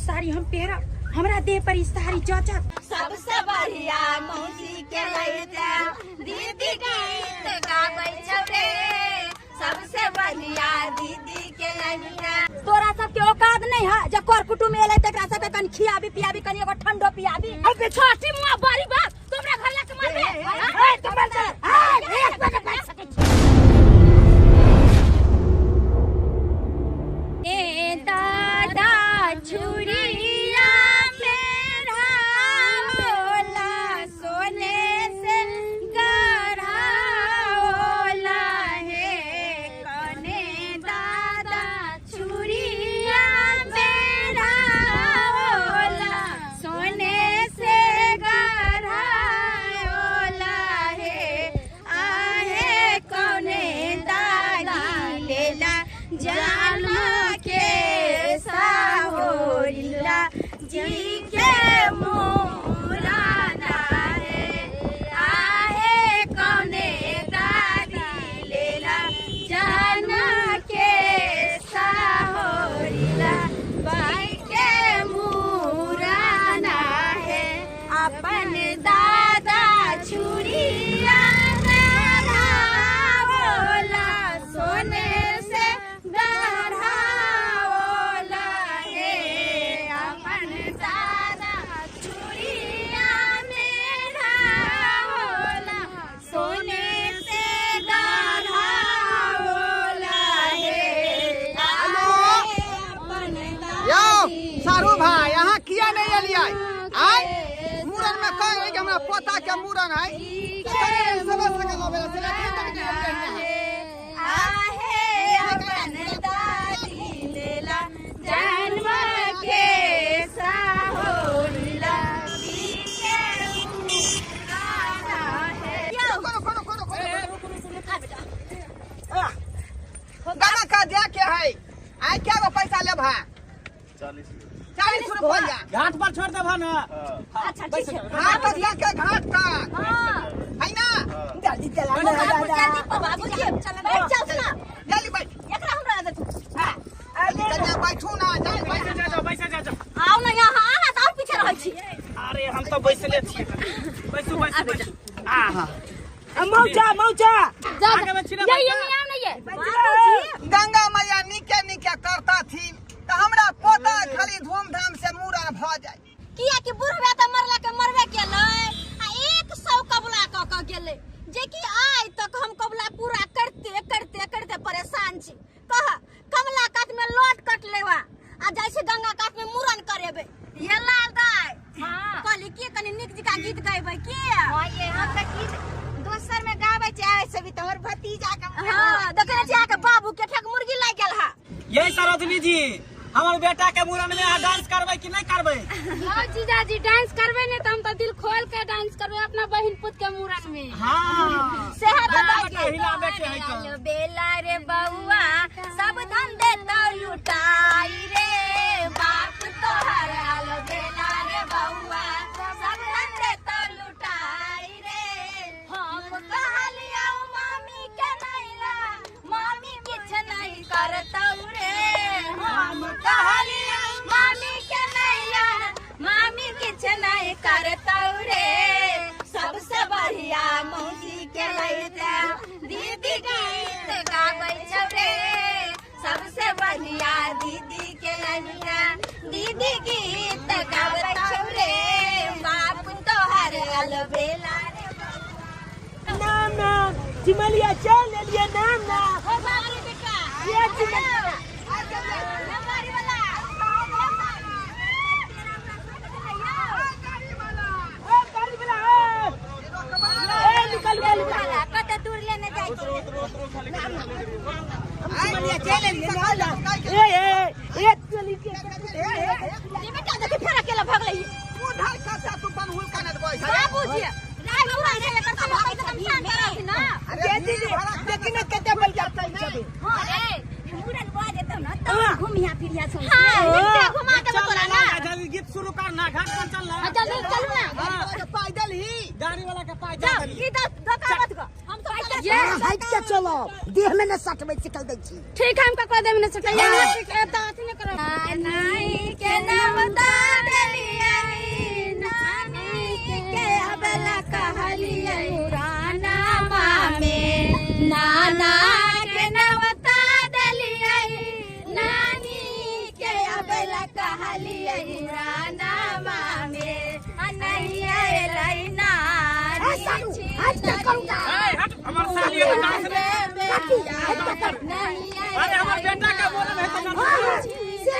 साड़ी हम पहिरब? हमरा देह पर ई साड़ी जचत? सबसे बढ़िया मौसी के लैता दीदी गीत गाबै छौ रे, सबसे बढ़िया दीदी के लैता। तोरा सबके औकात नहीं है जे कर कुटुम एलै तकरा सबके कनि खियाबी पियाबी, कनि एगो ठंडो पियाबी। अबे छोटी मुआ बड़ी बाप तोरा घर लके मरबे। ए तुम चल, ए एक मिनट बैठ सकै छी। ए दादा छुरिया मेरा होला सोने से गढ़ा होला हे, कने दादा छुरिया मेरा होला सोने से गढ़ा होला हे, आहे कने दादी लेला जान के साहोरिला जी के मुराना है, आहे कने दादी लेला जान के साहोरिला बाई के मुराना है, अपन दादा छुरिया गढ़ा होला सोने से गढ़ा होला हे, अपन दादा छुरिया मेरा होला सोने से गढ़ा होला हे, अपन यौ दादी सारू भाई, अहाँ किया नहीं एलियै? आय मूड़न में कह रही कि हमरा पोता के मूड़न है, समझ सके अबे से एखन तक नहीं एलियै अहाँ। आहे अपन दादी लेला जन्म के साहोरिला के मुराना है। कोनो कोनो कोनो कोनो गाना का दे के है, आय क्या गो पैसा लेब है? 40 रुपया। घाट पर छोड़ देबह ना? अच्छा ठीक है। घाट पर जाके घाट तक है ना? जल्दी चला ना दादा। बाबूजी बैठ जाओ ना। जल्दी बैठ। एकरा हमरा दे तू। कन्या बैठू ना, जाए बैठ। बैसे जा जाओ, बैसे जा जाओ। आओ ना यहाँ, अहाँ तऽ और पीछे रहै छी। अरे हम तो बैसले छियै। बैसू बैसू बैसू। आहा मौचा मौचा जा आगे में छिना ये ये बैठा। नहीं आओ ना ये। बाबूजी गंगा मैया निके निके करता थी तऽ हमरा पोता खाली धूमधाम से मूड़न भऽ जाय। किया कि बुढ़बे तऽ मरला के मरबे केलै आ 100 कबुला कऽ के गेलै, जे कि आइ तक हम कबुला पूरा करते करते करते परेशान छी। कह कमला कात में लोट कट लेवा आ जाइ छी गंगा कात में मूड़न करेबै। ये लाल दाइ कहली के कनि नीक जकाँ गीत गैबै के? हाँ ये हम तऽ गीत दोसर में गाबै छै, से भी तोहर भतीजा के। हाँ देखने छी अहाँके बाबू के ठक मुर्गी लागि गेल हा। यही सरोजनी जी, हमर बेटा के मूड़न में अहाँ डांस करबै कि नहीं करबै? हाँ जीजाजी डांस करबै ने तऽ हम तऽ दिल खोल के डांस करबै अपना बहिन पुत के मूड़न में। हाँ सेहा बेटा बताइ बेटा हिलाबे के है तऽ। बेला रे बउआ सब धन देतौ लुटाई रे, बाप तोहर आल बेला रे बउआ सब धन देतौ लुटाई रे। हम कहलियौ मामी के नैला मामी किछ नहीं करतौ रे, हम कहलियौ मामी के नैला मामी किछ नहीं करतौ रे। सबसे बढ़िया मौसी के लैता दीदी गीत गाबै छौ रे, सबसे बढ़िया दीदी के लैता दीदी गीत गाबै छौ रे, बाप तोहर अलबेला रे। नाम नाम चिमलिया चल एलियै नाम नाम। हो बाबू बेटा ये चिमलिया। नंबर वाला ए गाड़ी वाला ए, ए निकल निकल निकल। कते दूर लेने जाइ छी। हम चिमलिया चल एलियै ना। ए ए ए चली के ये बेटा देखी फेर अकेला भगलै। उधर कथा तू बनहुल कानत बैठ। बाबूजी राय मुरा छै एकर सब पैसा नुकसान करत ना। अरे दीदी देखी ना कते बलका छबे। हां रे मुड़न भऽ जेतौ ना तब घुमिया फिरिया सौंसे। हां निके घुमा देबो तोरा ना। जल्दी गीत शुरू कर ना, घाट पर चल ना। जल्दी चलू ना। पैदल ही गाड़ी वाला के पास जाओ जा ई दस दोकान गो हम तो ये हट के चलो, देह में न सटबै सिकल दै छी। ठीक है, हमका कह देब ने सटैया। ठीक है तऽ अथी नहि करब। नहीं के नवता देलियै नानी के अबला कहलियै मुराना मामे नाना के नवता देलियै नानी के अबला कहलियै मुराना मामे नहीं अयलै नानी हमर साली डांस नहीं। अरे हमर बेटा के बोलन है त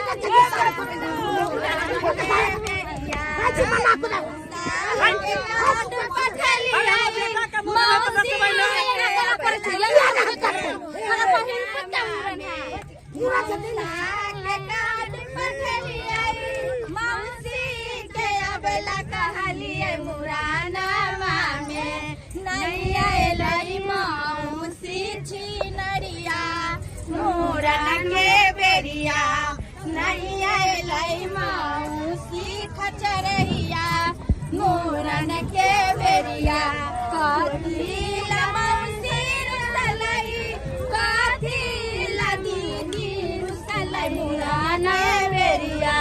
नहीं अयलै मौसी खचरहिया मुरन के बेरिया कथी ला मौसी रुसलै कथी ला दीदी रुसलै मुरन बेरिया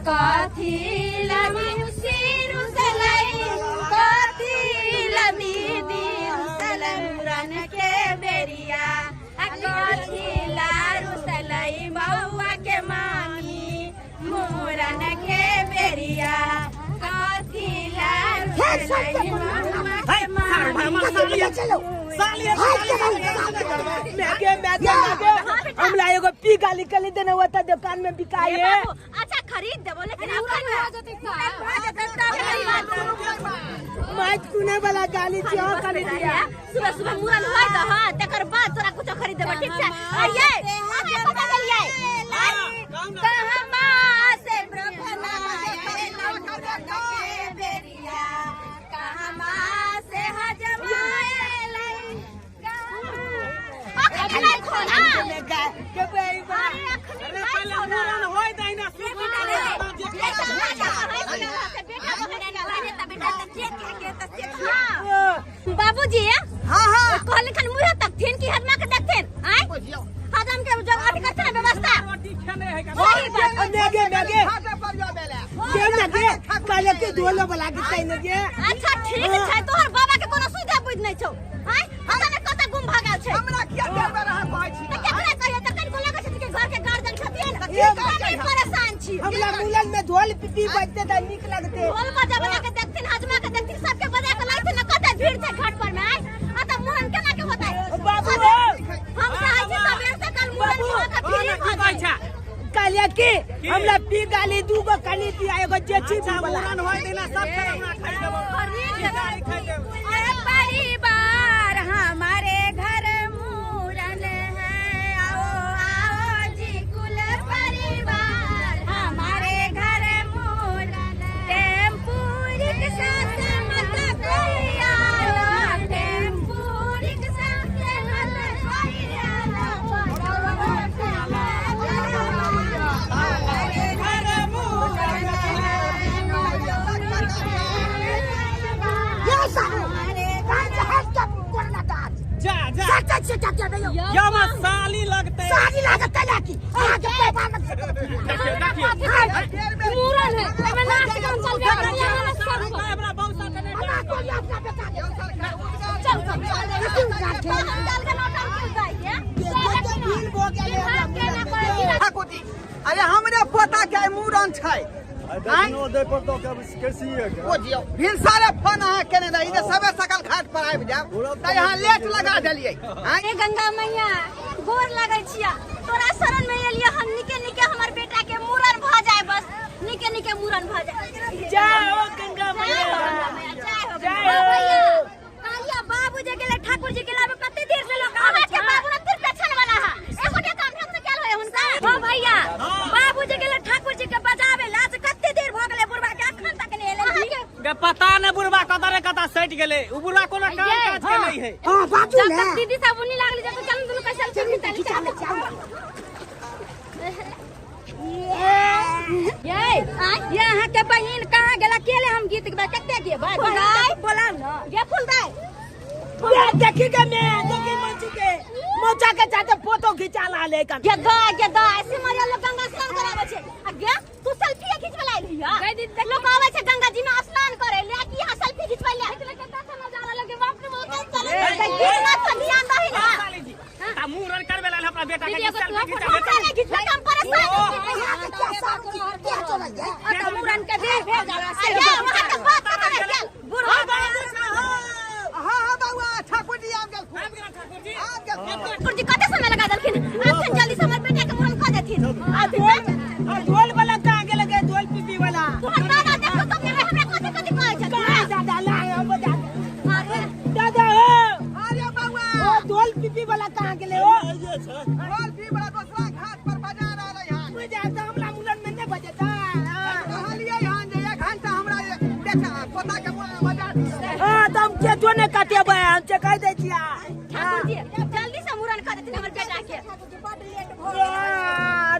कथी ला मौसी रुसलै कथी ला दीदी रुसलै मुरन के बेरिया कथी ला रुसलै बउआ के मामी मुरन के बेरिया कथी ला रुसलै बउआ के मामी। हमरा एगो पी गाली कली देने होता दुकान में बिकाई है। अच्छा खरीद देबो लेकिन माइक सुने वाला गाली छियो खरीद दिया। सुबह सुबह मुरन होय त हां तकर बाद तोरा कुछो खरीद देबो ठीक छै। आइए आगे पता चलिए कहमा से ब्रह्मा के बेरिया कहमा से हजमा एलै अखनी नहीं खोना के भाई अरे अखनी अरे नहीं पहले खोना मुरन होय दहिना सुख बाबूजी हां हां कहले खन मुंह तकथिन कि हजमा के देखथिन आय हजम के जगह अथी करथिन व्यवस्था रोटी खेने है का सही बात। मेगे मेगे घाटे पर जो बेले के मेगे कहले के धोलो वाला के तैने के। अच्छा ठीक छै तोहर बाबा के कोनो सुविधा बुझ नै छौ आय पता नै कत गुम भ गेल छै। हमरा किया देर में रहा कहै छी त केकरा कहियो त कनिको लगै छै कि घर के गार्जियन छथिन हम परेशान छी। हमरा मुलन में ढोल पिपी बजते त नीक लगते। ढोल बजा बजा के देखथिन हजमा के देखथिन सबके बजा के लाइथिन न कत भीड़ छै घाट पर में आय आ त मुरन केना के होतै बाबू हम चाहै छी सबेर से कल मुरन भ के फ्री भ कहै जाय। छै कहलिए कि हमरा पी गाली दूगो कली दिया एगो जेची वाला। मुरन होय दहिना सब हमरा खरीद देबो खरीद देबो। परिवार हमारे घर मुरन है आओ आओ जी कुल परिवार हमारे घर मुरन टेम्पू रिक्शा से मत कोई आना टेम्पू रिक्शा से मत कोई आना जा जा या मा साली लगते साली लागत लाकी आगे पैसा लग देखियो मुरन है एमे नाच गान चलबे करिया हमरा सब हमरा बहुत साथ नहीं चल चल चल चल के नौटंकी जाइए भीड़ भ गेलै हमरा मुलन में। ठाकुर जी अरे हमरे पोता के मुरन छै ओ जियो भिनसारे फोन अहाँ केने रही जे सबे सकल घाट पर आबि जायब त यहाँ लेट लगा देलियै आँय हे गंगा मैया गोर लगै छिया तोरा शरण में एलियै हम निके निके हमर बेटा के मुरन भ जाय बस निके निके मुरन भ जाय। जय हो गंगा जय मैया हो गंगा मैया जय हो जय गंगा हो। मैया। कालिया बाबू जे गेलै ठाकुर जी के लाबे कते देर से लोग आबै छै बाबू ना सिर्फ पेछन वाला है एकोटा काम ढंग से कैल होय हुनका। हां भैया बाबू जे गेलै ठाकुर जी के बजाबे ला से कते देर भ गेलै बुढ़वा के अखन तक नै एलै। गे पता नै बुढ़वा कत रे कत सटि गेलै उ बुढ़वा कोनो काम काज के नहीं है। हां बाजू जब ने तक दीदी सब उन्हीं लागली जब तक चल दुनू कैसे चल चल ये ये अहाँ के बहिन कहाँ गेला केले हम गीत गबै कते गेबै बोलाउ न गे फूल दाई ये देखी के मैं देखी मंची के मोचा के जाते फोटो खिंचा ला ले कन गे गा गे दा ऐसे मरिया लोग गंगा स्नान कराबै छै आ गे तू सेल्फी खिंचबै ले आइली है लोग आबै छै गंगा जी में स्नान करे ले कि यहाँ सेल्फी खिंचबै ले कितना अच्छा नजारा लगे बाप रे बहुत अच्छा लगे गिरना पर ध्यान दही ना साली जी ता मुड़न करबे ला अपना बेटा के दीदी, एगो सेल्फी तू खिंचाबे फोटो नहीं खिंचबै हम परेशान यहाँ के क्या सारू जी क्या चलल जाए आ त मुड़न के भेल भेल अरे वहां के बात खत्म है गेल बूढ़ा हां हां बउआ ठाकुर जी आब गेल आबि गेल ठाकुर जी आब गेल ठाकुर जी कते समय लगा देलखिन आखन जल्दी से हमर बेटा के मुड़न कऽ देथिन आथिन आ ढोल वाला कहाँ गेल गे ढोल पीपी वाला तोहर दादा देखो तो हमरा कथि कथि कहै छै कहाँ दादा लाए हम बजा अरे दादा हो अरे बउआ ओ ढोल पीपी वाला कहाँ गेले ओ ढोल पी बड़ा दोसरा घाट पर बजा रहलै हन बजा त हमरा मुड़न में नहीं बजेता कहलियै हन जे एक घंटा हमरा ये बेटा पोता के मुड़न बजा दियौ हां त हम केचो ने काटेबै हम से कहि दै छिया ठाकुर जी जल्दी से मुड़न कऽ देथिन हमर बेटा के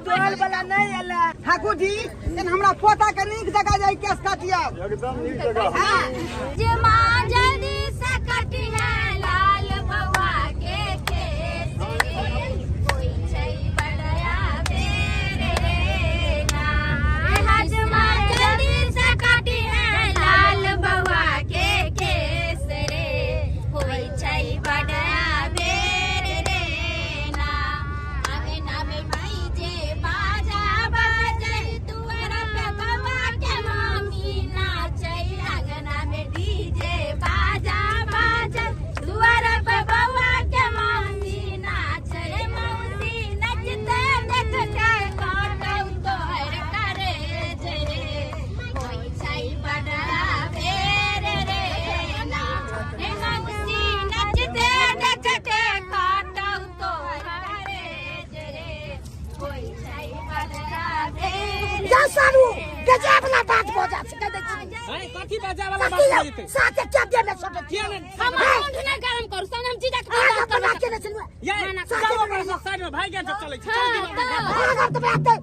ढोल वाला नहीं एला ठाकुर जी तन हमरा पोता के नीक जगह जाई केस काटियौ एकदम नीक जगह जे माँ जल्दी से कटी है लाल बउआ के केस रे कोई छै बड़या बेरे ना हजमा जल्दी से कटी है लाल बउआ के केस रे कोई छै बड़या बेरे रे ना अंगना में माई जे बाजा बाजै दुआर पे बउआ के मामी नाचै अंगना में डीजे बाजा बाजै दुआर पे बउआ के मामी नाचै मौसी नचते देखते कटौ तोहर करे रे कोई छै बड़ा बेर रे ना रे मौसी नचते देखते कटौ तोहर करे रे कोई छै बड़ा बेर जा सारू गजब वाला बात भऽ जा छै कहि दै छी अरे कथी बजा वाला बात कथी भऽ जेतै साथे क्या दे में सटे किया ने हम मुंड नहि गरम करू संग हम जीजा के आगा बात बना करबै के ने चलू ये जाओ ओकरा सब साइड में भाई के जब चलै छै चल दी आगा तऽ आते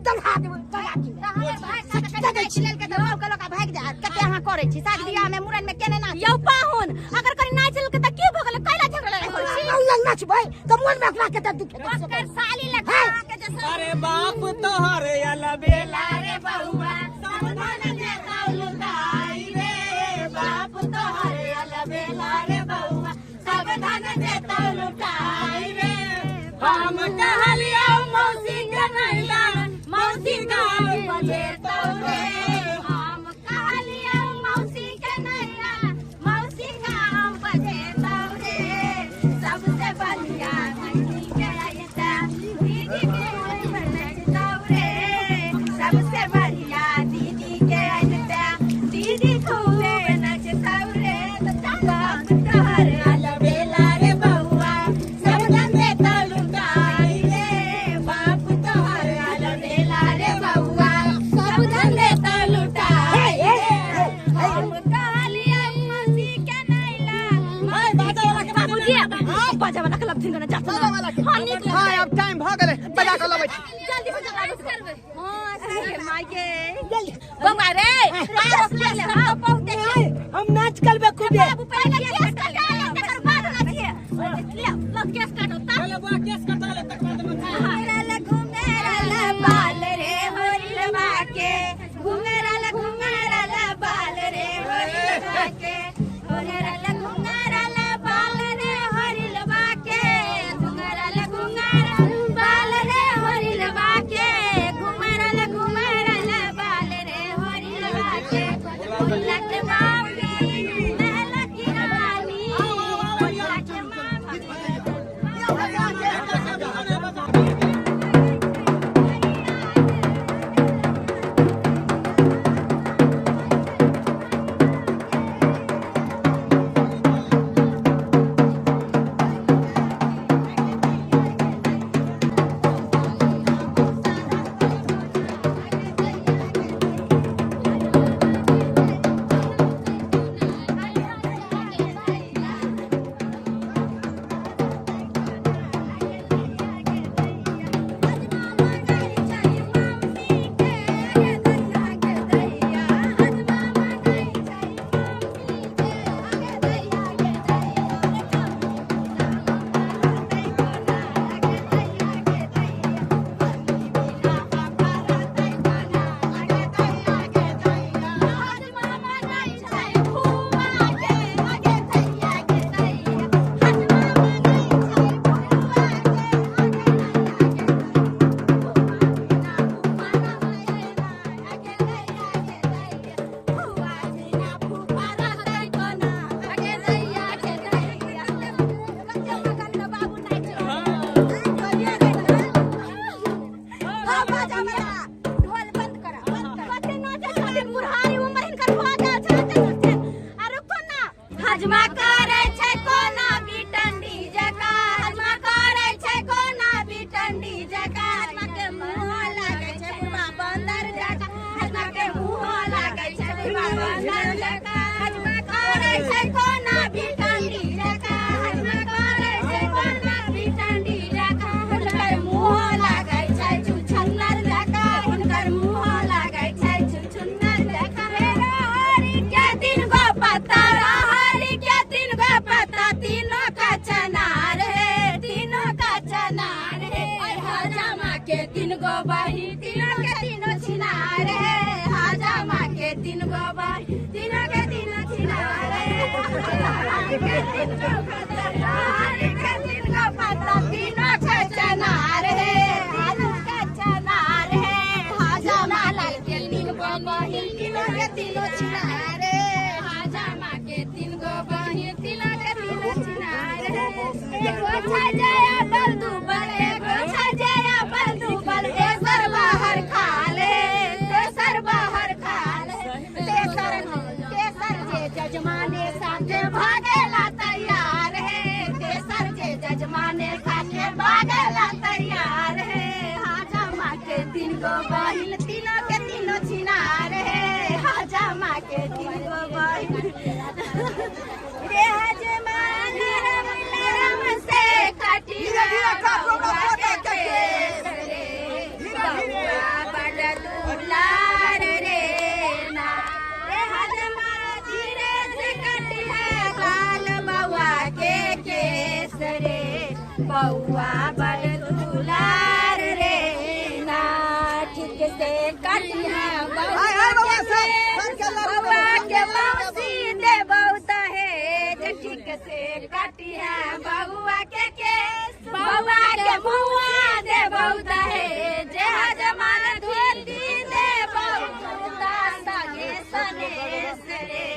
दलहा देबै दलहा देबै हमर भाई साथे कनि नाचि लेल के तऽ गाँव के लोक भागि जायत कते अहाँ करै छी शादी बियाह में मुड़न में केने नाच यौ पाहुन अगर कनि नाचि लेलकै तऽ की भऽ गेलै कैला झगड़ा लड़ाइ करै छी औ लग नाचबै तऽ मोन में अपना के तऽ दुख हेतै ओकर साली लग के जे अरे बाप तोहरे अलबेला रे बउआ सावधान दे लुटाई रे बाप तोहरे अलबेला रे बउआ सावधान दे लुटाई रे हम कहलियौ मौसी के नैला मौसी गाम बजे रे हम कहलियौ मौसी के नैला मौसी गाम बजे रे सबसे बढ़िया दीदी के आइता दीदी के नचतौ रे सबसे बढ़िया दीदी के आइता दीदी खूबे नचतौ रे बाप तोहर अलबेला रे बउआ सब धंधे तलुटाई रे बाप तोहर अलबेला रे बउआ सब धंधे तलुटाई रे हम कहलियै मौसी के नैला बाबूजी बाजा वाला के लबथिन ना जात बाजा वाला के हां नीक हां अब टाइम भ गेलै बजा के लबै छी जल्दी बजा करबै हां सही माय के बउआ रे केस ले ले हां बहुते हम नाच करबै खूबे बाबू पहिले केस कटा ले तकर बाद नाचिए ले लो केस काटो ता चल बुआ केस कटा ले तकर बाद मत घुंघरल घुंघरल बाल रे होरिलवा के घुंघरल घुंघरल बाल रे होरिलवा के घुंघरल घुंघरल बाल रे होरिलवा के घुंघरल घुंघरल बाल रे होरिलवा के घुंघरल घुंघरल बाल रे होरिलवा के भोला के मामी महल की रानी भोला के मामी बाबा जका हजमा करे छै कोना बिटंडी जका हजमा करे छै कोना बिटंडी जका हुनकर मुँह लागै छै छुछुन्नर जका हुनकर मुँह लागै छै छुछुन्नर जका हरि के तीन गो पत्ता हरि के तीन गो पत्ता तीनों का चनार है तीनों का चनार है हजामा के तीन गो बही तीनों के तीनों छिनार है हजामा के तीन गो बही तीनों के तीनों छिनार है के तीन गो पत्ता हरि के तीन गो पत्ता तीनों का चनार है तीनों का चनार है हजामा लाल के तीन गो बही तीनों के तीनों छिनार है हजामा के तीन गो बही तीनों के तीनों छिनार है एगो छजया बल दुबल एगो छजया बल दुबल तेसर बाहर खाले तेसर बाहर खाले तेसर तेसर जे जजमाने साथे भागेला तैयार है तेसर जे जजमाने साथे भागेला तैयार है हजामा के तीन गो बहिन तीनों के तीनों छिनार है हजामा के तीन गो बहिन रे हजमा नरम नरम से काटी धीरे धीरे काटो हमरा पोता के केस। रे धीरे धीरे। बउआ बड़ दुलार रे ना रे हजमा धीरे से काटी है बाल बउआ के केस रे बउआ बड़ दुलार रे ना ठीक से काटी है आय, आय बउआ सब, सबके लड़ू बउआ देबो, के सबके लड़ू देबो। मौसी दे बहुत है जे ठीक से काटी है बउआ के केस बउआ के मुआ दे बहुत है जे हजमान धोती दे बहुत संगे सनेस रे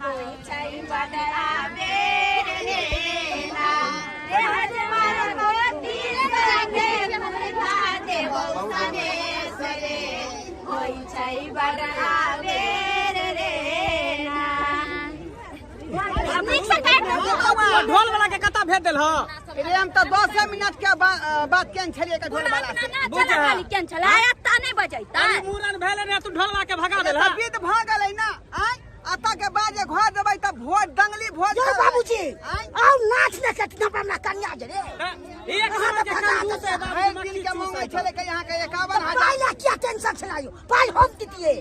होइ छै बदरा बेर रे ना रे हजमान धोती संगे मुआ दे बहुत सनेस रे होइ छै बदरा बेर रे ना नीक से काटि दो। ढोल वाला के कता भेज देल ह रे हम तऽ 10 मिनट के बात केन छलियै के ढोल वाला से बुझ खाली केन छला एत्ता नहि बजैता अभी मूड़न भेले ने तू ढोलवा के भगा देल ह तऽ विध भऽ गेलै ना आय अतऽ के बाद जे घर देबै तऽ भोज दंगली भोज यौ करबै। बाबूजी आय आउ नाच ने के अपना कन्या जे रे एक साल के कंजूस है बाबू भरि दिन के मांगै छलै के यहाँ के 51,000 पाइ ला क्या टेंशन छलायो पाइ हम दितिए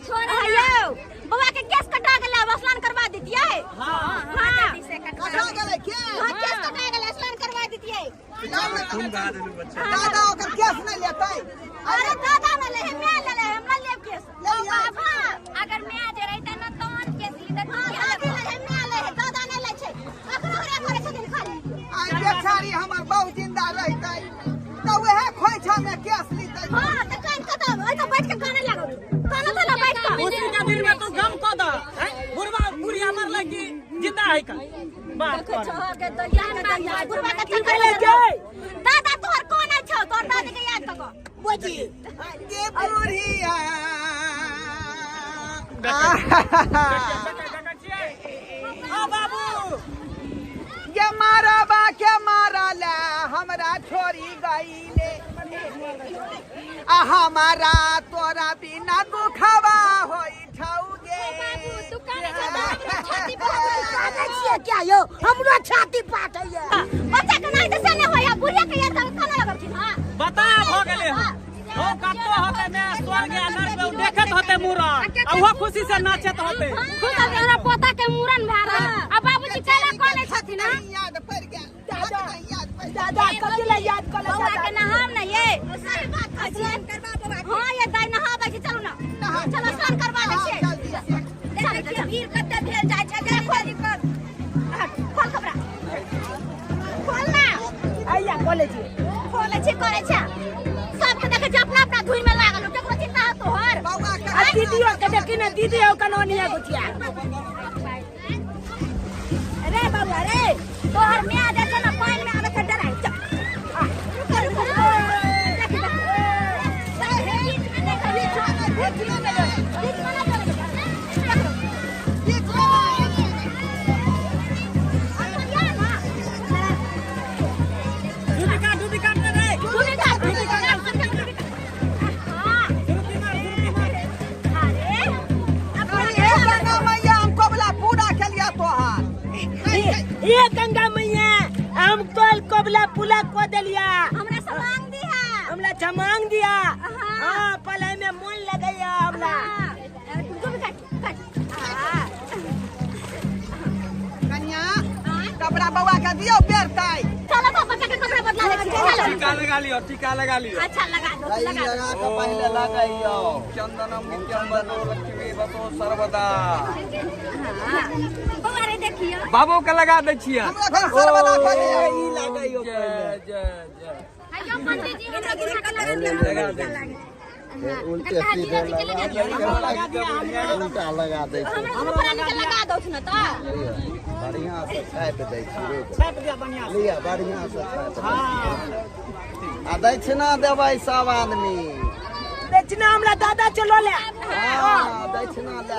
छोड़ा यौ बउआ के केस कटा गेलै आब स्नान करवा दितियै हां हां कटा गेलै के हां केस कटा गेलै स्नान करवा दितियै दादा ओकर केस नहि लेतै अरे दादा न ले मैं ले ले हमरा लेब केस ले लियै। बाबा अगर मैं जे रहितै न तहन केस लीतै हां दादी ले है मैं ले है दादा नै लै छै अकरो हरे करे छथिन खाली आइ बेचारी हमर बहु जिंदा रहितै तऽ उएह खोइछा मे केस लीतै हां त कान कतौ ओइ त बैठ के गाना लागल गाना त बैठ के उसी के दिन में तू गम क द हैं बुढ़वा बुढ़िया मरलै कि जिंदा है का बाप देखै छह के दलिया के दलिया बुढ़वा के चक्कर लगे दादा तोहर कोन छौ तोहर दादी के याद कऽ बुझी के बुढ़िया हां बाबू ये मारबा के मारला हमरा छोड़ी गईले आ हमारा तोरा बिना दुखवा होई ठौगे बाबू तू काने छौ त हमरो छाती पर कानै छियै क्या यौ हमरो छाती पाटैया बच्चा के नहीं त से नहीं होया बुढ़िया के याद कऽ काने लगल छी हां बता भ गेले हो कतो होते मैं स्वर्ग या नर्क में देखत होते मूड़न आ उहो खुशी से नाचत होते खुश होके हमरा पोता के मूड़न भए रहल आ बाबूजी काला कोने छथिन हां याद पड़ गेल दादा याद पड़ गेल दादा कथी ला याद कर बउआ के नहाम न ये सही बात कहै छी करवा बउआ हां ये दाई नहाबै छी चलू ना चलो स्नान करवा दै छियै देखै छियै भीड़ कते भेल जाइ छै जल्दी कर खोल कपड़ा खोल ना आइया कॉलेज खोलै छी करै छै सबके देखै छी अपना अपना धुन में लागल हो केकरो चिंता हो तोहर बउआ के आ दीदियो के देखी ने दीदी हो कनोनिया गुचिया रे बउआ रे तोहर माय जे छै ना पानि में आबै छै डराइ चल रुको रुको देख देख बीच में देख बीच में बीच में ना चले बीच में डूबी काट डूबी काट रे डूबी काट डूबी काट सुरुकी मार सुरुकी मार अरे ये गंगा मैया हम तोल कबला पुला को देलिया हमरा से मांग दिया हमला छमांग दिया। हां पलाई में मन लगैया हमला। तुमको भी काट काट। कन्या कपड़ा बउआ के दियो पेरतै। चलो तो बच्चा के कपड़ा बदला दे चलो। टीका लगा लियो, टीका लगा लियो। अच्छा लगा दो, लगा लगा के पहले लगाइयो। चंदनम नित्यम बतो लक्ष्मी बतो सर्वदा। बउआ रे देखियो बाबू के लगा दै छियै। हमरा घर सर्वदा खा लियो। ई लगाइयो जय जय जय। आयो पंडित जी हमरा लगा दे। उल्टे सीधे लगा दिया, उल्टा लगा दे। हमरा प्राणी के लगा दो न त बढ़िया से छाप दै छी रे, छाप दिया बढ़िया से लिया, बढ़िया से छाप। हां आ दक्षिणा देबै सब आदमी। दक्षिणा हमरा दादा चलो ले। हां दक्षिणा ले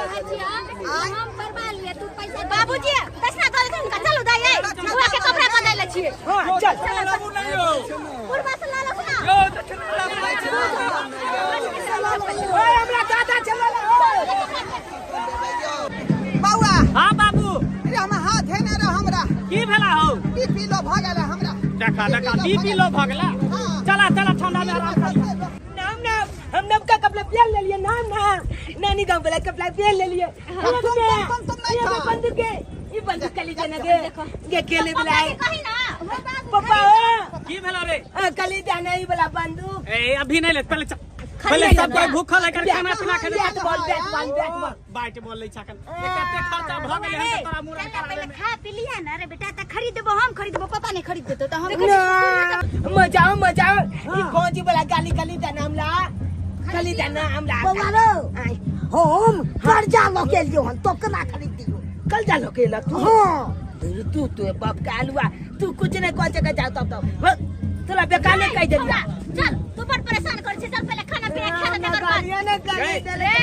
हम परवा लिए तू पैसा बाबूजी दक्षिणा दे दे हुनका। चलो दाई बुआ के कपड़ा बदल ले छियै। हां चल बुढ़वा से लालो ना। यो दक्षिणा ओए हमरा दादा चलो ले। बउआ। हां बाबू अरे हम हाथ है ना हमरा की भेला हो? बीपी लो भ गेल हमरा। देखा देखा बीपी लो भ गेला। चला चला ठंडा में आराम कर। नाम नाम हम नबका कपड़ा पहन ले लिए। नाम नाम नानी गांव वाला कपड़ा पहन ले लिए। तुम तुम नहीं ये बंदूक के ये बंदूक कली जाना के ये खेले वाला है कहि ना पापा। की भेला रे? कली जाना ही वाला बंदूक। ए अभी नहीं ले, पहले पहले सब कोई भूखल है कर खाना पीना खेले। Bat ball bat ball bat ball bat ball ले छाकन एते खर्चा भ गेलै हन तोरा मुरन करा पहले खा पी लिया ना रे बेटा त खरीदबो हम खरीदबो पापा नहीं खरीद देतो त हम ना मजा मजा ई फौजी वाला गाली गाली देना हमला गाली देना हमला। बउआ रो हम कर्जा ल के लियो हन तो केना खरीद दियो? कर्जा ल के ल तू? हां तू तू बाप का आलुआ तू कुछ नहीं कह सके जाओ तब तब तोरा बेकार ने कह देलिया। चल तू बड़ परेशान कर छै। चल पहले खाना पीना खा ले तकर बाद रे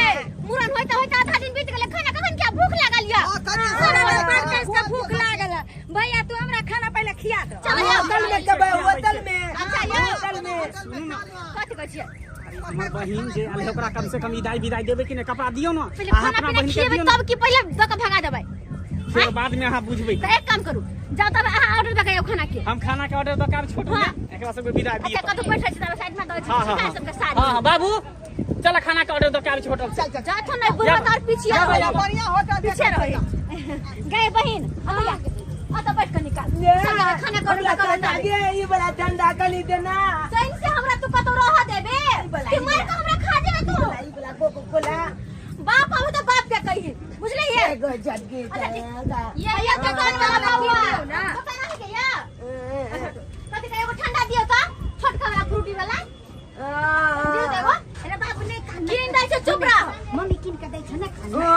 मुरन होइता होइता आधा दिन बीत गेलै। खाना कखन क्या भूख लागल या? हां भूख लागल भैया तू हमरा खाना पहले खिया दे। चल होटल में कबे होटल में। अच्छा यो होटल में सुनू ना कथि कहै छियै? हमर बहिन जे आले ओकरा कम से कम इदाई विदाई देबै कि नै? कपड़ा दियो ना। पहले खाना पीना खिएबै तब कि पहले द के भगा देबै? फिर बाद में अहाँ बुझबै। त एक काम करू जाओ तब अहाँ ऑर्डर दऽ के आउ खाना के। हम खाना के ऑर्डर दऽ के आब छोटू एकरा सबके विदाई दिए। अच्छा कतौ बैठल छी तब साइड में दऽ छी सबके साड़ी। हां बाबू चल खाना के ऑर्डर दऽ के आब होटल से। चल जा थो नै बुढ़वा तार पीछे रहो। बढ़िया होटल पीछे रहो गए बहिन भैया अत बैठ के निकाल सब खाना के ऑर्डर दऽ के आगे ई वाला ठंडा कली देना। सही से हमरा तू कतौ रह देबे कि मार के हमरा खा जेबे तू? ई वाला कोको कोला बाप आबे त बाप के कही बुझलिए? एगो जग्गी जाएगा ये दुकान वाला बउआ ना दुकान है के या कथि के एगो ठंडा दियो त छोटका वाला फ्रूटी वाला दियो देबो। अरे बाबू नहीं खाना किन दै छै चुप रह। मम्मी किन के दै छै ना खाना।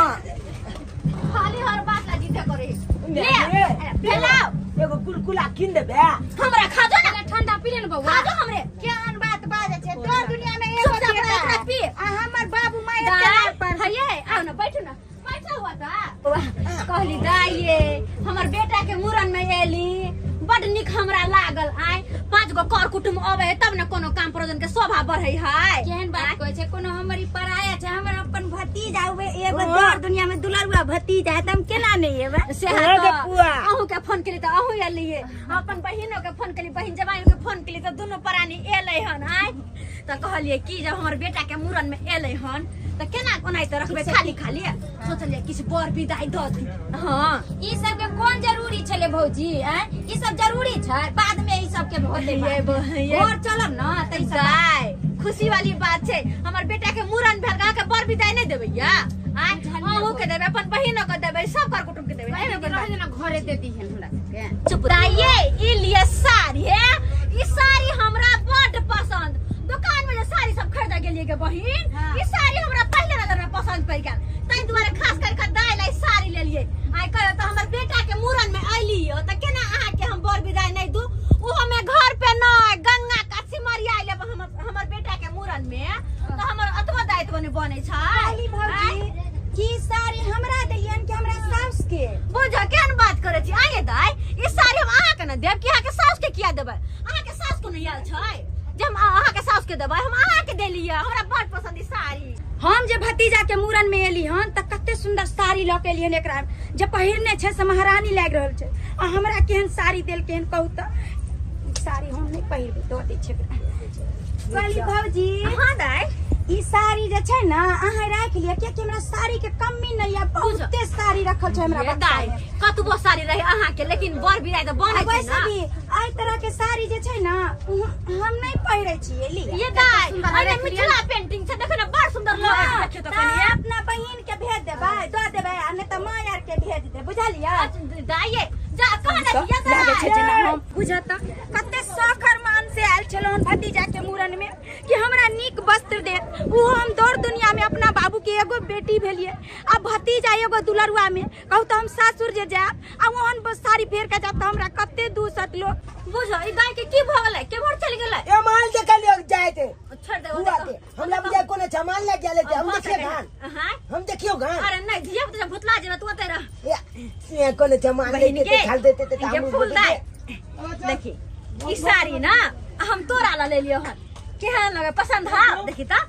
खाली हर बात ला जीते करे ले फैलाओ एगो कुलकुला किन देबे हमरा खा जो ना ठंडा पी ले ना बउआ खा जो हमरे। केहन बात बाजै छै तोर दुनिया में एगो बेटा पी आ हमर बाबू माय एते पर हये आओ ना बैठू ना बैठा हुआ था। कहली दाइये हमर बेटा के मुरन में एली बड निक हमरा लागल। आय 5 गो कर कुटुम अबे है तब न कोनो काम प्रयोजन के शोभा बढ़ै है। केहन बात कहै छै? कोनो हमर ई पराया छै हमर अपन भतीजा हुए एगो दर दुनिया में दुलरुआ भतीजा है त हम केना नहीं एबै? से अहूँ के फोन केली त अहूँ एलियै, अपन बहिनो के फोन केली, बहिन जमाई के फोन केली त दुनू प्राणी एलै हन। आय त कहलियै कि जब हमर बेटा के मुरन में एलै हन त केना ओनाहिते रखबै खाली खाली? सोचलियै किछु बर विदाई दऽ दी। हां ई सब के कोन जरूरी छलै भौजी? आय ई सब जरूरी छै बाद में ई सब के होतै। और चलब न त ई सब खुशी वाली बात छै। हमर बेटा के मुरन भेल अहाँ के बर विदाई नहीं देबै या? आय अहूँ के देबै अपन बहिनो के देबै सब कर कुटुम के देबै। एमे घरे दे दी हन हमरा सबके। चुप दाइये ई लिए साड़ी है ई साड़ी हमरा बड पसंद। दुकान में जे साड़ी सब खरीद गेलियै के बहिन ई साड़ी हमरा पहले नजर में पसंद पड़ गेल तै दुआरे खास करके दाइ ला साड़ी लेलियै। आइ कहियो त हमर बेटा के मुरन में अइली त केना अहाँ के हम बर विदाई नहीं दू? उ हमे घर पे न गंगा का सिमरिया लेब हमर बेटा के मुरन में त हमर अतबा दायित्व ने बनै छै। कहली भौजी की साड़ी हमरा देलियन कि हमरा साउस के? बुझ केहन बात करै छी? आइए दाइ ई साड़ी हम अहाँ के न देब कि अहाँ के साउस के किया देबै? अहाँ के साउस को नहीं आयल छै जे हम अहाँ के साउस के देबै? हम अहाँ के देलियै हमरा बड़ पसंद ई साड़ी। हम जे भतीजा के मुरन में एली हन त कते सुंदर साड़ी लऽ के एलियन एकरा जे पहिरने छै से महारानी लागि रहल छै आ हमरा केहन साड़ी देलकै हन कहू तऽ साड़ी हम नहि पहिरबै दऽ दै छै एकरा। कहली भौजी हाँ दाई ई साड़ी जे छै ने अहाँ राखि लिअ कियाकि हमरा साड़ी के कमी नहि यऽ बहुते साड़ी रखल छै हमरा ये बक्सा दाई मे। कतबो साड़ी रहे अहाँ के लेकिन बर बिराय तऽ बनै आ छै वैसे ना भी एहि तरह के साड़ी जे छै ने हम नहि पहिरै छियै ली ये दाई अरे मिथिला पेंटिंग छै देखो ना बड़ सुंदर लगै छै देखियौ तऽ कनिए अपना बहिन के भेज देबै दऽ देबै आ नहि तऽ माँ आर के भेज देबै बुझलियै दाई ये जा कहाँ जाइ छियै लागै छै दाई जेना हम बुझत तऽ कते शौक अरमान से आयल छलहुँ हन भतीजा के मूड़न में कि हमरा नीक वस्त्र देत ओहो हम दौड़ दुनिया में अपना बाबू के एगो बेटी भेलियै आ भतीजा एगो दुलरुआ में कहू तऽ हम सासुर जे जायब आ ओहन बस साड़ी फेर के जायब तऽ हमरा कते दूसत लोग बुझो ई दाई के की भऽ गेलै केम्हर चलि गेलै ए माल देखा लियो जाए थे छोड़ दे हुआ के हमरा बुझाय कोनो सामान लग गेले थे हम देखियो घान हां हम देखियो घान अरे नहीं धिया पुता भुतला जेबे तू ओते रह ए कोनो सामान बहिन लेके के खाल देते ते ये फूल दाई देखी ई साड़ी ना हम तोरा ला ले लियो हन केहन लगे पसंद हा देखी त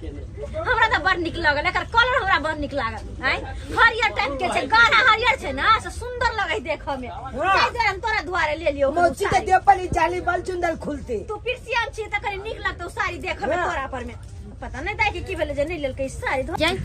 हमरा त बड़ नीक लगल एकर कलर हमरा बड़ नीक लागल आय हरियर टाइप के छै गाढ़ा हरियर छै ना से सुंदर लगै देखऽ में ताहि दुआरे हम तोरा दुआरे ले लियो हन उ मौसी के साड़ी। देह पर ई जाली बल चुंदल खुलती तू पिरसियन छी त कनी नीक लगतौ साड़ी देखऽ में हाँ। तोरा पर में पता नहीं दाई के की भेलै जे नहीं लेलकै ई साड़ी जाई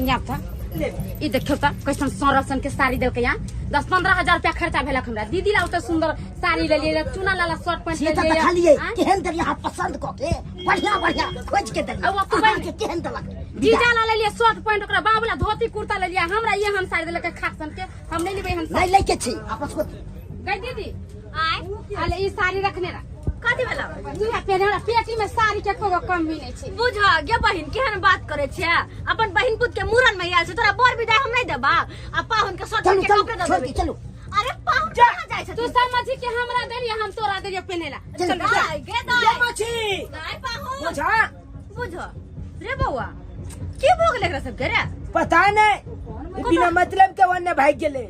एने था ई देखियौ तऽ कैसन सौरभ सन के साड़ी देलकै यहाँ 10-15 हजार रुपया खर्चा भेलक हमरा दीदी ला ओते सुंदर साड़ी लेलियै चूना लाला शर्ट पैंट से तऽ लेलियै देखलियै आँय? केहन देलियै अहाँ पसंद कऽ के बढ़िया बढ़िया खोज के देलियै आ ओ अहाँ के केहन देलक जीजा ला लेलियै शर्ट पैंट ओकरा बाबू ला धोती कुर्ता लेलियै हमरा ये हम साड़ी देलकै खाक सन के हम नहीं लेबै हम नहीं लैके छी आपस को गई दीदी आय अले ई साड़ी रखने रह कथी भेलौ दुइया पेन हमरा पेटी में साड़ी के एको गो कम भी नहीं छै बुझ गे बहिन केहन बात करे छै अपन बहिन पुत के मूड़न में आयल छै तोरा बर विदाई हम नहीं देबा आ पाहुन के शर्ट चलू के चलू कपड़े दे छोड़ देबै दी चलू अरे पाहुन कहाँ जाइ छै तू समझी के हमरा देलियै हम तोरा देलियै पेनेला चलू दाई गे दाई मछी दाई पाहुन बुझा बुझ रे बौआ की भऽ गेलै एकरा सबके रे पता नहीं बिना मतलब के वन्ने भाग गेले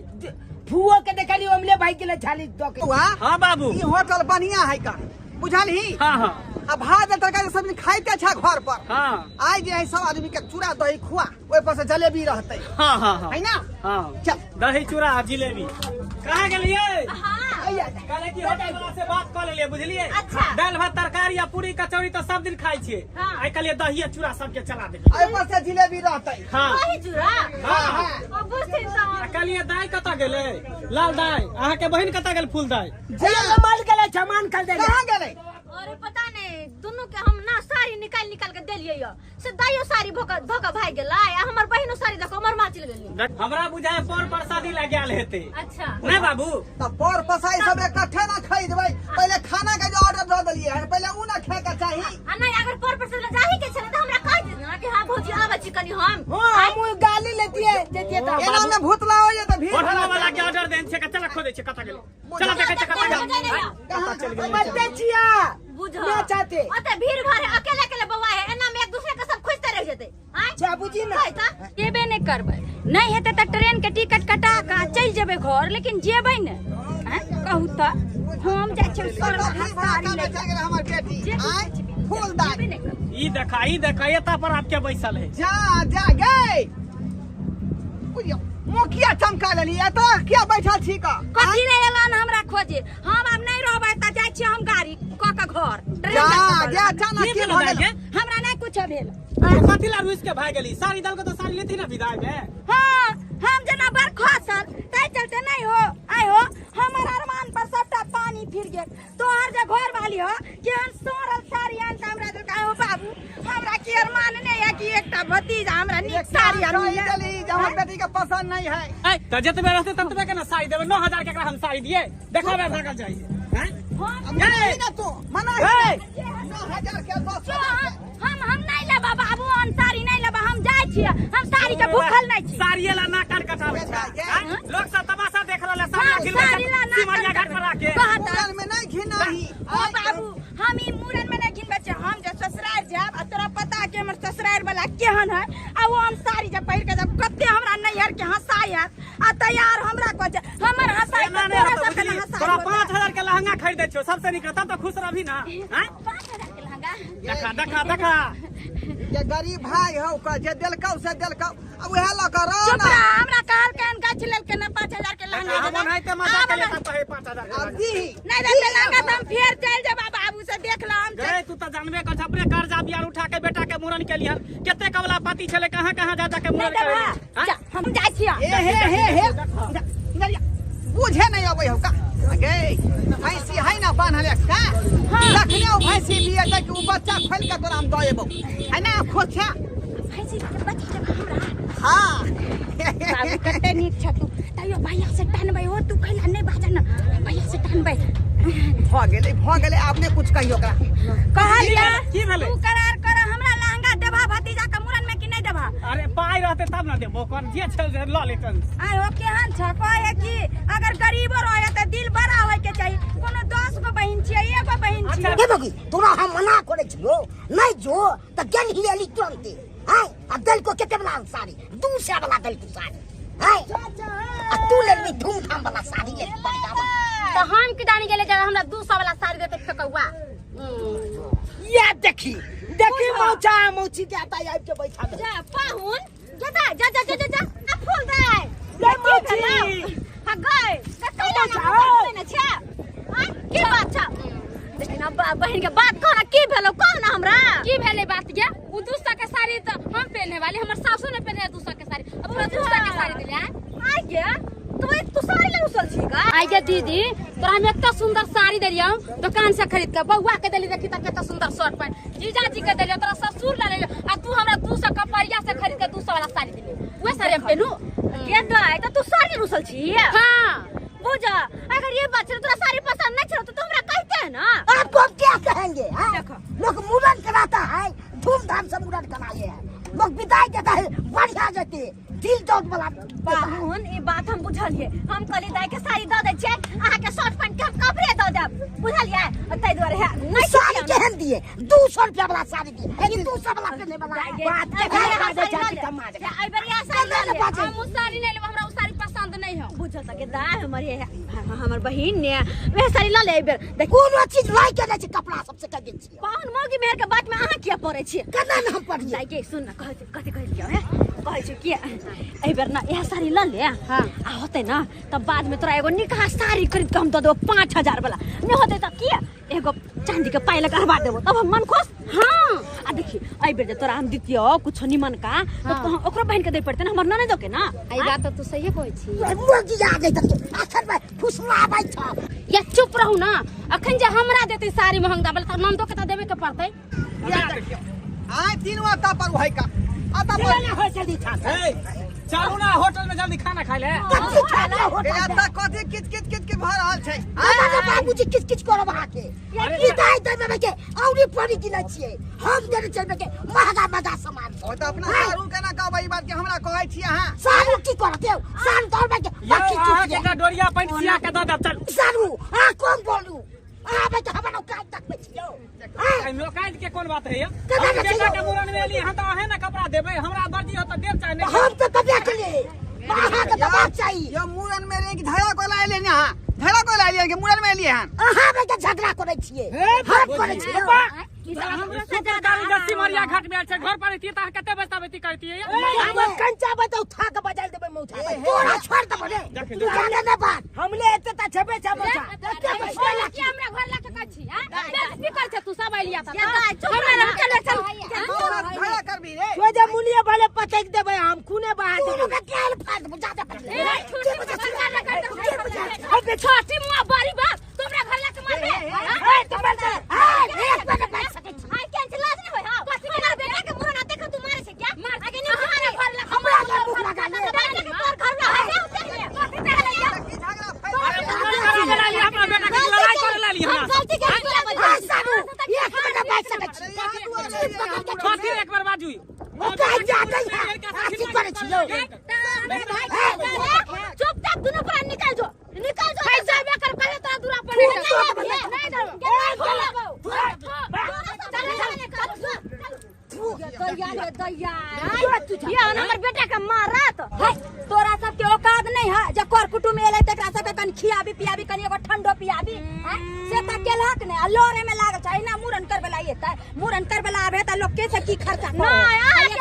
फुओ के देखली ओमले भाग गेले छाली दऽ के बौआ हाँ बाबू ई होटल बढ़िया है का बुझलही हाँ हाँ आ भात दाल तरकारी सब दिन खाइते छै घर पर हाँ आइ जे है सब आदमी के चूड़ा दही खुआ ओहि पर से जलेबी रहतै हाँ हाँ हाँ है ना हाँ चल दही चूड़ा आ जिलेबी कहाँ गेलियै हाँ कहले कि होटल वाला से बात कऽ लेलियै बुझलियै अच्छा। दालि भात तरकारी आ पूरी कचौड़ी तऽ सब दिन खाइ छियै हाँ। आइ कहलियै दही आ चूड़ा सबके चला देबै ओहि पर से जिलेबी रहतै हाँ दही चूड़ा हाँ हाँ ओ बुझथिन तऽ आ कहलियै दाइ कतऽ गेलै लाल दाइ अहाँके बहिन कतऽ गेल फूल दाइ जा माल गेले सामान खा देले कहाँ गेलै अरे पता नहीं दोनों के हम ना साड़ी निकाल निकाल के देलियै यो से दाइयो साड़ी भोका धोका भाग गेलै आ हमर बहिनो साड़ी धोका हमर माँ चलि गेलै हमरा बुझाय पर प्रसादी लए गेल हेतै अच्छा नहि बाबू तऽ पर पसाई सब इकट्ठे ना खरीदबै पहिले खाना के जे ऑर्डर दऽ देलियै हन पहिले उ ना खाय के चाही आ नहीं अगर पर प्रसाद ले जाही के छलै तऽ हमरा कहि देत ना कि हाँ भौजी आबै छी कनी हम हां हम गाली लेतिए देतिए तऽ एना में भूतला हो जेतै भीड़ होटल वाला के ऑर्डर देन छै चला खोजै छै कतऽ गेलै चला देखै छै कतऽ गेलै कहाँ चलि गेलै मरते छिया बुझ ना चाहते ओते भीड़ भाड़ है अकेले अकेले बौआ है एना में एक दूसरे के सब खोजते रह जेतै आँय बाबूजी ना कहै तऽ जेबे नहि करबै नहि हेतै तऽ ट्रेन के टिकट कटा कऽ चलि जेबै घर लेकिन जेबै ने आँय कहू तऽ हम जाइ छियै कतऽ भीड़ भाड़ साड़ी कमे लए चलि गेलै हमर बेटी जे आँय फूल दाइ जेबे नहि करबै ई देखा ई देखा एता पर आपके बैसल है जा जा गई बुझियौ मुखिया चमका लेली एतऽ किया बैठल छी का कथी ले एलन हमरा खोजे हम आब नहि रहबै तऽ जाइ छियै हम गाड़ी कऽ के घर ट्रेन जा के जा अचानक की की भेलौ भऽ दाइ गेल गे? हमरा नहि कुछो भेल कथी ला रुइस के भाग गेली साड़ी दल के तो साड़ी लेती ना विदाई में हाँ हम जेना बड़ खसल ताहि चलते नहीं हो आइ हो हमर अरमान पर सबटा पानी फिर गेल तोहर जे घर वाली हो केहन सोरल साड़ी आन के हमरा देलकै हो बाबू हमरा की अरमान नहीं है कि एकटा भतीजा हमरा नीक साड़ी आन कहि देली जे हमर बेटी के पसंद नहीं है ऐ, तऽ जतबे रहते ततबे के ना साड़ी देबै 9000 के एकरा हम साड़ी दिए देखाबे भागल जाइए हैं? अब मना ही ना तू मना ही ना। 9000 के 10000 के हम नहीं लेबा बाबू हम साड़ी नहीं लेबा हम जाइ छियै हम साड़ी के भूखल नहीं छी साड़िए ला ना कान कटाबै छै हैं? लोग सब तमाशा देख रहल है साड़ी हाँ, खिलबै साड़ी ला छै ना सिमरिया घाट पर आके कहत मुड़न में नहीं घिनाही ओ बाबू हम ई मूड़न में नहीं घिनबै छियै हम जे ससुरारि जायब आ तोरा पता के हमर ससुरारि वाला केहन है आ वो हम साड़ी जे पहिर के जायब कते हमरा नैहर के हंसाई हैत आ तैयार हमरा कहै छै हमर हंसाई एना तऽ नहि तोरा होतौ, सबके ने बुझलिही? हंसाई तोरा होतौ। 5000 के लहंगा खरीदै छियौ सबसे नीक तब तऽ खुश रहबी ना हैं? 5000 के लहंगा देखा देखा देखा जे गरीब भाई हौ का जे देलकौ से देलकौ आ उएह लऽ कऽ रह चुप ना रह हे हे हे हे इधर या। बुझे नहीं अबै हो का गे भैंसी है ना बान्हल का तखने ओ भैंसी बिया त कि उ बच्चा खोल के तोरा हम the एबौ है ना खोल छा भैंसी के बच्चा देबा हमरा। हां बाबू कते नीक छ तू। तैयो भैया से टनबै हो तू कैला नहीं बाजन भैया से टनबै। भ गेलै आब ने कुछ कहियो ओकरा। कहलिया की भेलै? तू करार कर हमरा लहंगा देबा भतीजा के मुरन में कि नहीं देबा? अरे पाई रहते तब ना देबो कोन जे छल जे ल लेतन। आय हो केहन छ कहे कि अगर गरीबो रहे त दिल बड़ा होय के चाही। कोनो 10 गो बहिन छियै एगो बहिन छियै। हे बगी तोरा हम मना करे छियो नहीं जो त गेल ही एली तुरंते हाय आ दल को केते वाला साड़ी 200 वाला दल को साड़ी हाय आ तू लेलबी धूमधाम वाला साड़ी ले बढ़िया वाला। तो हम की दानी गेले जरा हमरा 200 वाला साड़ी देते फेकौआ। या देखी देखी मौचा मौची के आता आबि के बैठा दे। जा पाहुन जा जा जा जा जा जा आ फूल दे ले मौची। हां गए त कैला ना ने छे हां की बात छ? लेकिन अब बहिन के बात कह ना की भेलो कह ना हमरा की भेले बात गे? उ 200 के साड़ी त हम पहने वाली हमर सासु ने पहने 200 के साड़ी अब पूरा 200 के साड़ी देले आ गे तो तू साड़ी ले उसल छी का? आई गे दीदी तोरा हम एत्ता सुंदर साड़ी देलियौ दुकान से खरीद के बउआ के देली देखी त केतना सुंदर शर्ट पैंट जीजाजी के देलियौ तोरा ससुर ला लेलियौ आ तू हमरा 200 कपड़िया से खरीद के 200 वाला साड़ी देली उहे साड़ी हम पहनू के दाई त तू साड़ी रुसल छी? हां बुझा अगर ये बात तोरा साड़ी पसंद नहीं छौ तो तू हमरा कहते है ना। आपको हम क्या कहेंगे? लोग मुड़न कराता है धूमधाम से मुड़न कराए हैं लोग विदाई देता है बढ़िया जते दिल दौड़ वाला। पाहुन ई बात हम बुझलिए हम कहली दाई के साड़ी the they छियै अहाँ के शर्ट पैंट के हम कपड़े the देब बुझलिए तै दुआरे है नहीं साड़ी केहन दिए 200 रुपया वाला साड़ी दिए ई 200 वाला पहने वाला बात के बाजे जाति समाज आई बरिया साड़ी ले ले। हम उ साड़ी नहीं लेब हमरा उ साड़ी पसंद नहीं है। बुझल त के दाई हमर ये हमर बहिन ने वह साड़ी ल ले एबेर देख कोनो चीज लाइ के नै छै कपड़ा सबसे कह दे छियै। पाहुन मौगी मेहर के बात में अहाँ किया पड़ै छियै? केना ने हम पढ़ियै? दाई के सुन न कहै कथि कहलियै हे कहै छी कि एहि बेर ना इएह साड़ी ल ले। हां आ होतै ना तब बाद में तोरा एगो निकहा साड़ी खरीद के हम the देबो 5000 वाला नहीं होतै त की एगो चांदी के पायल करवा देबो तब हम मन खुश। हां आ देखी एहि बेर जे तोरा हम दितियौ कुछ निमन का तो ओकरो बहिन के दे पड़तै ना हमर ननदो के ना। ई बात त तू सही कहै छी। मोगी आ गई त आखर में फुसलाबै छ। या चुप रहू ना अखन जे हमरा देतै साड़ी महंगा वाला त ननदो के त देबे के पड़तै। आय तीन बार ता पर है का आता पर ना हो जल्दी छा ए चलू ना होटल में जल्दी खाना खाइ ले। कथी खाना होटल ए आता कथी किच किच किच के भ रहल छै? हमरा बाबूजी किच किच करब अहाँ के विदाई देबे के औरी पड़ी गिनै छियै हम देने चलबे के महंगा महंगा सामान। ओ त अपना सारू के ना कहबै ई बात के हमरा कहै छी अहाँ। सारू की करत यौ सारू दौड़बै के बाकी अहाँ के एकटा डोरिया पैंट सिया के the देब चलू। सारू अहाँ कोन बोलू अहाँ बेटा हमरा औकात देखबै छियौ? औकात के कोन बात है? बेटा के मुरन में एली हां त अहे ना कपड़ा देबै हमरा मर्जी हो त देब चाहे नहीं। हम त कपड़ा के लिए अहाँ के दबाव चाहिए। यो मुरन में एक धड़ा को लाइले ने अहाँ धड़ा को लाइले के मुरन में एलिए हन अहाँ बेटा झगड़ा करै छियै हम करै छियै। सिमरिया घाट में छै घर पर रहतियै त अहाँ कते बजता करतियै? हम कंचा बताउ था के बजाय देबै मौचा तोरा छोड़ देबो रे तू जाने ना बात हमले एते त छबे छ मौचा की हमरा घर ला के कहै छी हां बेइज्जती कर छै तू सब एलिया त हमरा चल चल धड़ा करबी रे तो जे मुलिया भले पटक देबै हम खूने बहा देबै तू के गाल फाड़ देबो जा जा छोटी मुआ बड़ी बाप तोमरा घर ला के मारबे? ए तोमरा हां एक बार बात सकै छी। हां केन लाज नहीं होय? हां हमरा बेटा के मुरन देख तू मारे छै क्या? आगे नहीं हमारा घर ला हमरा घर मुख लगा ले बेटा के तोर घर ला है कथि ते ले की झगड़ा फैल अपना बेटा के लड़ाई करे लाली हमरा हम गलती के तोरा बजा हां सारू एक बार बात सकै छी। कथि एक बार बाजू ओ कहि जा नहीं है अथी करै छियौ। चुपचाप दुनू पर निकल जो निकल जो भाई जाबे कर कहे तोरा दूरा पर नहीं नहीं दया ये हमर बेटा के मारत है तोरा सबके औकात नहीं है जे कर कुटुम एले तकरा सबके कनी खियाबी पियाबी कनी एगो ठंडो पियाबी से त केलहक नहीं आ लोरे में लागल छै ना मुरन करबला एतै मुरन करबला आबे त लोग के से की खर्चा नहीं,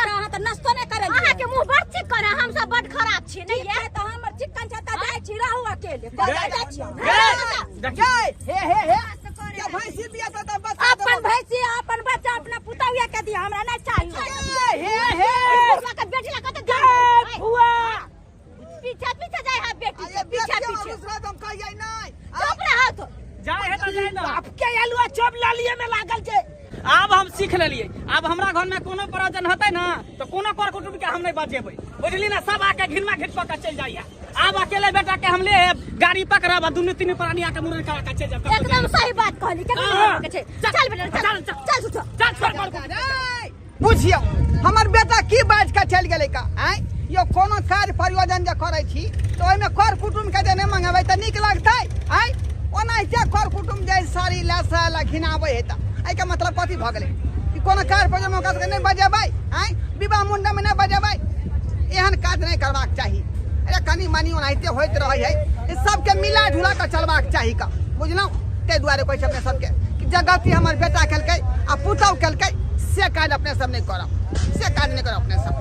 अहाँ त नस्तो नहीं करल अहाँ के मुंह बड़ चिकन है हम सब बड़ खराब छी नहीं है त हमर चिकन छै त जाइ छी रहू अकेले जाइ छी जय हे हे हे क्या भैंसी बिया त बच्चा अपन भैंसी अपन बच्चा अपना पुतौया के दी हमरा नहीं चाहिए हे हे बुढ़वा के बेटी ला कते ध्यान फुआ छियै। दूसरा तो हम कहियै नहि। चुप रहत। जाय है तऽ जाय ना। बाप के आलुआ चॉप लालिए में लागल छै। आब हम सीख लेलियै, आब हमरा घर में कोनो प्रयोजन हेतै ना तऽ कोनो कर कुटुम्ब के हम नहि बजेबै, बुझली ना? सब आके घिनमा घिट कऽ के चलि जाइया। आब अकेले बेटा के हम लेब, गाड़ी पकड़ब आ दुनू तीनू प्राणी आके मुड़न करा के चलि जायब। एकदम सही बात कहली, केना हाँ। के छै। चल बेटा, चल चल, चल चल सुतो। चल छोड़ कर कुटुम्ब। बुझियौ हमर बेटा की बाजि कऽ चलि गेलै का? आँय यौ, कोनो कार्य प्रयोजन जे करै छी तऽ ओहिमे कर कुटुम्ब के जे नहि मंगेबै तऽ नीक लगतै? आँय, ओनाहिते कर कुटुम्ब जे साड़ी लए से लए घिनाबै है तऽ एहिके मतलब कथी भऽ गेलै कि कोनो कार्य प्रयोजन ओकरा सबके नहि बजेबै? आँय, विवाह मुण्डनमे नहि बजेबै? एहन काज नहि करबाक चाही। अरे कनि मनि ओनाहिते होइत रहै है, ई सबके मिला जुला कऽ चलबाक चाही का, बुझलहुँ? ताहि दुआरे कहै छी अपने सबके कि जे गलती हमर बेटा केलकै आ पुतहु केलकै से काज अपने सब नहि करब, से काज नहि करब अपने सब।